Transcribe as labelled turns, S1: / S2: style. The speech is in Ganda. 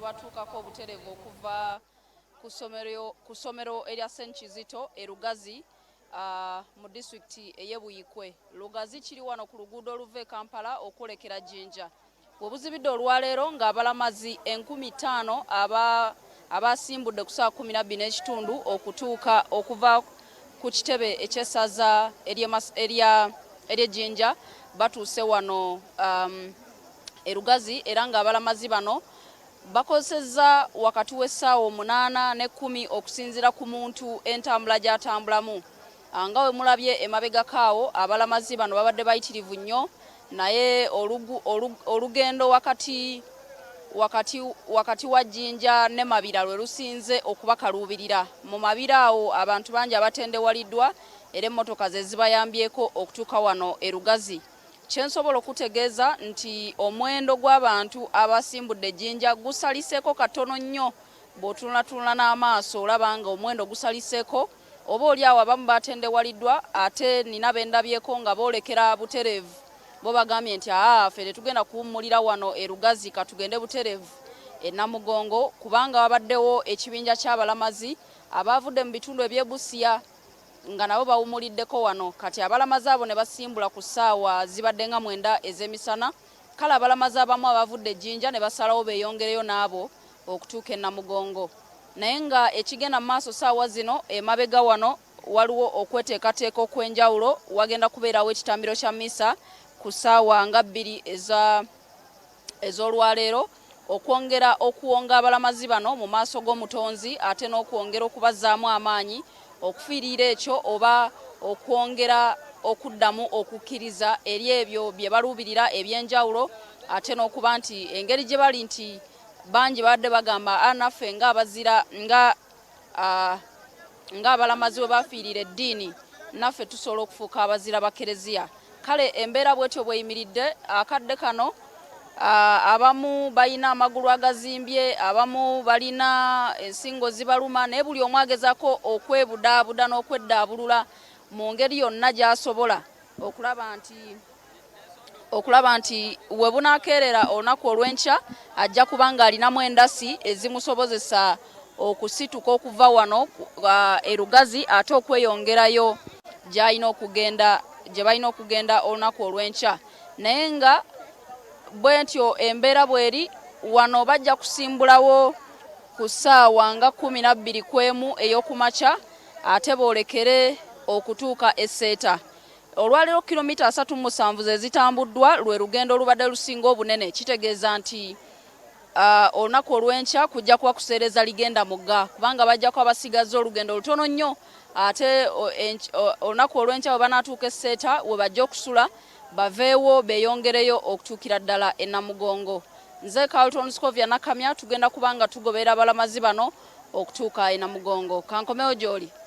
S1: Tubatuukako obutereevu okuva ku ssomero erya St Kizito e Lugazi mu disitulikiti ey'e Buikwe. Lugazi kiri wano ku luguudo oluva e Kampala okwolekera Jinja. We buzibidde olwaleero ng'abalamazi 5000 abasimbudde ku ssaawa 12:30 okutuuka okuva ku kitebe eky'essaza ery'e Jinja batuuse wano e Lugazi, era ng'abalamazi bano bakozesezza wakati w'essaawa 8 ne 10 okusinziira ku muntu entambula gy'atambulamu. Nga we mulabye emabegako awo, abalamazi bano babadde bayitirivu nnyo, naye olugendo wakati wa Jjinja ne Mabira lwe lusinze okubakaluubirira. Mu Mabira awo abantu bangi abatendewaliddwa, era emmotoka ze zibayambyeko okutuuka wano e Lugazi. Kye nsobola okutegeeza nti omuwendo gw'abantu abasimbudde Ejjinja gusaliseeko katono nnyo. Bw'otunulatunula n'amaaso olaba nga omuwendo gusaliseeko, oba oli awo abamu batendewaliddwa, ate nina bendabyeko nga boolekera butereevu. Bo bagambye nti, "Aa, ffe tetugenda kuwummulira wano e Lugazi, katugende butereevu e Namugongo," kubanga wabaddewo ekibinja ky'abalamazi abaavudde mu bitundu eby'e Busia nga nabo bawumuliddeko wano. Kati abalamazi abo ne basimbula ku ssaawa zibadde nga 9 ez'emisana. Kale abalamazi abamu abavudde Ejjinja ne basalawo beeyongereyo n'abo okutuuka e Namugongo. Naye nga ekigenda mu maaso ssaawa zino, emabega wano waliwo okweteekateeka okw'enjawulo. Wagenda kubeerawo ekitambiro kya misa ku ssaawa nga 2 ez'olwaleero okwongera okuwonga abalamazi bano mu maaso g'Omutonzi, ate n'okwongera okubazzaamu amaanyi okufiirira ekyo oba okwongera okuddamu okukkiriza eri ebyo bye baluubirira ebyenjawulo, ate n'okuba nti engeri gye bali nti bangi babadde bagamba, "A, naffe ng'abazira nga ng'abalamazi bwe bafiirira eddiini, naffe tusobola okufuuka abazira ba Kereziya." Kale embeera bwetyo bweyimiridde akadde kano. Abamu balina amagulu agazimbye, abamu balina ensingo zibaluma, naye buli omu agezaako okwebudaabuda n'okweddaabulula mu ngeri yonna gy'asobola okulaba nti we bunaakeerera olunaku olw'enkya ajja kuba ng'alinamu endasi ezimusobozesa okusituka okuva wano e Lugazi ate okweyongerayo gy'alina okugenda, gye balina okugenda olunaku olw'enkya. Naye nga bwe ntyo embeera bw'eri wano, bajja kusimbulawo ku ssaawa nga 11:15 ey'okumakya, ate boolekere okutuuka e Seeta. Olwaleero kilomita 37 ze zitambuddwa, lwe lugendo olubadde lusinga obunene. Kitegeeza nti olunaku olw'enkya kujja kuba kuseereza ligenda mugga, kubanga bajja kuba basigazza olugendo lutono nnyo. Ate olunaku olw'enkya bwe banaatuuka e Seeta, we bajja okusula, baveewo beeyongereyo okutuukira ddala e Namugongo. Nze Carlton Scovia Nakamya, tugenda kuba nga tugoberera abalamazi bano okutuuka e Namugongo. Kankomewo gy'oli.